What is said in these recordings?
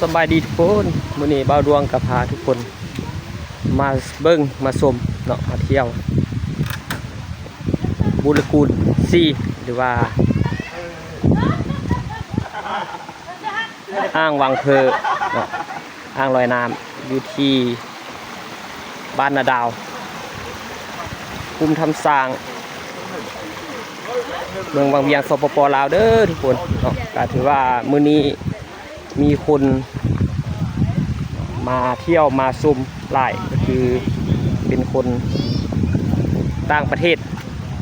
ສະບາຍດີທຸກຄົນ, ມື້ນີ້ບ່າວດວງກໍພາທຸກຄົນມາເບິ່ງມາຊົມເນາະ, ມາທ່ຽວບູລະກູນສີ່ ຫຼືວ່າອ່າງວັງເພີເນາະ, ອ່າງລອຍນ້ຳ ຢູ່ທີ່ບ້ານນາດາວ ຄຸ້ມທຳຊ້າງ ເມືອງວັງວຽງ ສປປ ລາວເດີທຸກຄົນເນາະ. ກໍຖືວ່າມື້ນີ້ມີຄົນມາທ່ຽວມາຊົມຫຼາຍ, ກໍຄືເປັນຄົນຕ່າງປະເທດ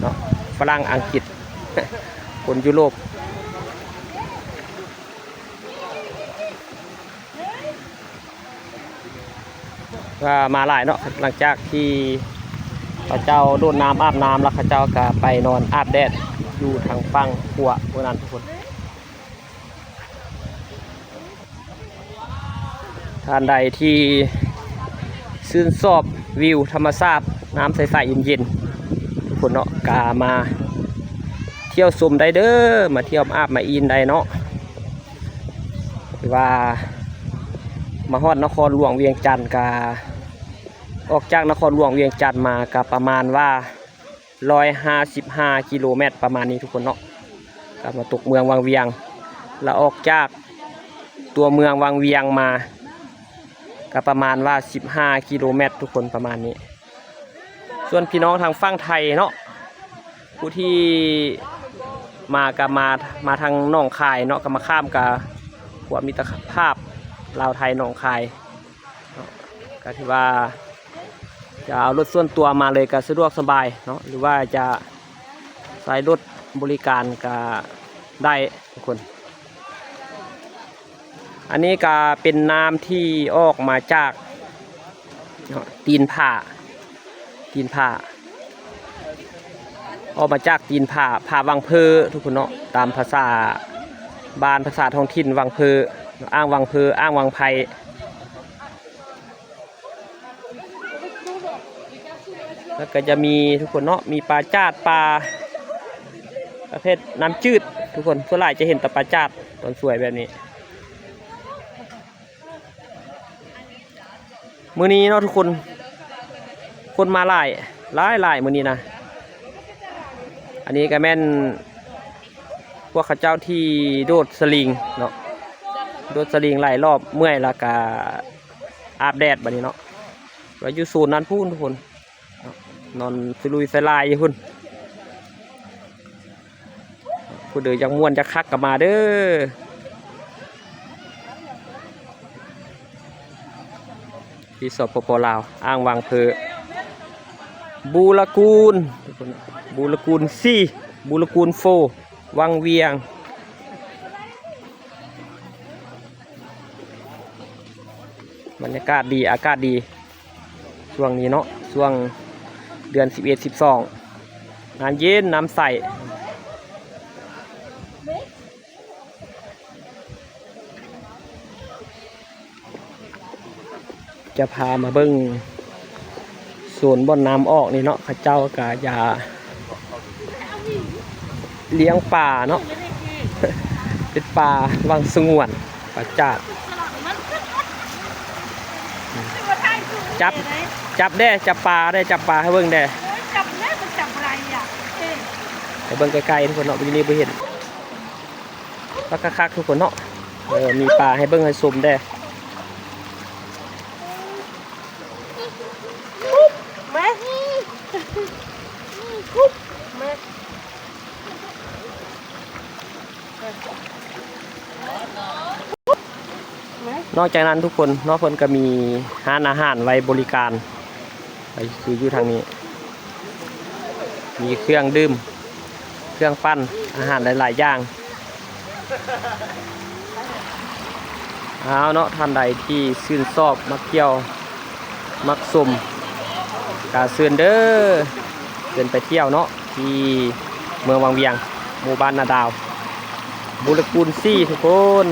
ເນາະ, ຝຣັ່ງ ອັງກິດ ຄົນຢູໂຣບ ກໍມາຫຼາຍເນາະ. ຫຼັງຈາກທີ່ເຂົາເຈົ້າໂດດນ້ຳອາບນ້ຳແລ້ວ ເຂົາເຈົ້າກໍໄປນອນອາບແດດຢູ່ທາງຝັ່ງຂົວພຸ້ນນັ້ນທຸກຄົນ. ທ່ານໃດທີ່ຊື່ນຊອບວິວທຳມະຊາດ ນ້ຳໃສໆ ເຢັນໆ ທຸກຄົນເນາະ, ກໍມາທ່ຽວຊົມໄດ້ເດີ, ມາທ່ຽວອາບມາອີ່ນໄດ້ເນາະ. ຖືວ່າມາຮອດນະຄອນຫຼວງວຽງຈັນ ກະ ອອກຈາກນະຄອນຫຼວງວຽງຈັນມາກະປະມານວ່າຮ້ອຍຫ້າສິບຫ້າກິໂລແມັດປະມານນີ້ທຸກຄົນເນາະ, ກະມາຕົກເມືອງວັງວຽງ ລະອອກຈາກຕົວເມືອງວັງວຽງມາ ກະປະມານວ່າສິບຫ້າກິໂລແມັດທຸກຄົນ ປະມານນີ້. ສ່ວນພີ່ນ້ອງທາງຝັ່ງໄທເນາະ ຜູ້ທີ່ມາກະມາ ມາທາງໜອງຄາຍເນາະ, ກະມາຂ້າມກະຂົວມິດຕະພາບລາວໄທໜອງຄາຍເນາະ, ກະຖືວ່າຈະເອົາລົດສ່ວນຕົວມາເລີຍກະສະດວກສະບາຍເນາະ, ຫຼືວ່າຈະໃຊ້ລົດບໍລິການກະໄດ້ທຸກຄົນ. ອັນນີ້ກະເປັນນ້ຳທີ່ອອກມາຈາກ ເນາະ ຕີນຜາ ຕີນຜາ ອອກມາຈາກຕີນຜາ ຜາວັງເພີທຸກຄົນເນາະ, ຕາມພາສາບ້ານ ພາສາທ້ອງຖິ່ນ ວັງເພີ ອ່າງວັງເພີ ອ່າງວັງໄພ. ແລ້ວກໍຈະມີທຸກຄົນເນາະ ມີປາຈາດ ປາປະເພດນ້ຳຈືດທຸກຄົນ, ສ່ວນຫຼາຍຈະເຫັນແຕ່ປາຈາດຕອນສວຍແບບນີ້. ມື້ນີ້ເນາະທຸກຄົນ ຄົນມາຫຼາຍ ຫຼາຍໆ ມື້ນີ້ນະ. ອັນນີ້ກໍແມ່ນພວກເຂົາເຈົ້າທີ່ໂດດສະລິງເນາະ, ໂດດສະລິງຫຼາຍລອບ ເມື່ອຍແລ້ວກໍອາບແດດບັດນີ້ເນາະ, ວ່າຢູ່ໂຊນນັ້ນພຸ້ນທຸກຄົນ. ນອນສະລຸຍສະລາຍຢູ່ພຸ້ນ. ຜູ້ໃດຢາກມ່ວນຢາກຄັກກໍມາເດີ ທີ່ ສປປ ລາວ ອ່າງວັງເພີ ບູລະກູນ ບູລະກູນສີ່ ບູລະກູນໂຟ ວັງວຽງ. ບັນຍາກາດດີ ອາກາດດີ ຊ່ວງນີ້ເນາະ ຊ່ວງເດືອນສິບເອັດ ສິບສອງ ນ້ຳເຢັນ ນ້ຳໃສ. ຈະພາມາເບິ່ງ ໂຊນບ່ອນນ້ຳອອກນີ້ເນາະ ເຂົາເຈົ້າກະຈະລ້ຽງປາເນາະ ເປັນປ່າຫວັງສະຫງວນ ປາຈາດ. ຈັບ ຈັບແດ່ ຈັບປາແດ່ ຈັບປາໃຫ້ເບິ່ງແດ່. ຈັບແດ່ ມັນຈັບບໍ່ໄດ້ອະ. ເອີ ໃຫ້ເບິ່ງໃກ້ໆ ທຸກຄົນເນາະ ຢູ່ນີ້ບໍ່ເຫັນ. ປາຄັກໆ ທຸກຄົນເນາະ ເອີ ມີປາໃຫ້ເບິ່ງໃຫ້ຊົມແດ່. ນອກຈາກນັ້ນທຸກຄົນເນາະ ເພິ່ນກໍມີຮ້ານອາຫານໄວ້ບໍລິການ ໄປຄືຢູ່ທາງນີ້ ມີເຄື່ອງດື່ມ ເຄື່ອງປັ່ນ ອາຫານຫຼາຍໆຢ່າງ. ເອົາເນາະ ທ່ານໃດທີ່ຊື່ນຊອບ ມັກທ່ຽວ ມັກຊົມ ກະເຊີນເດີ ເຊີນໄປທ່ຽວເນາະ ທີ່ເມືອງວັງວຽງ ໝູ່ບ້ານນາດາວ ບູລະກູນສີ່ ທຸກຄົນ.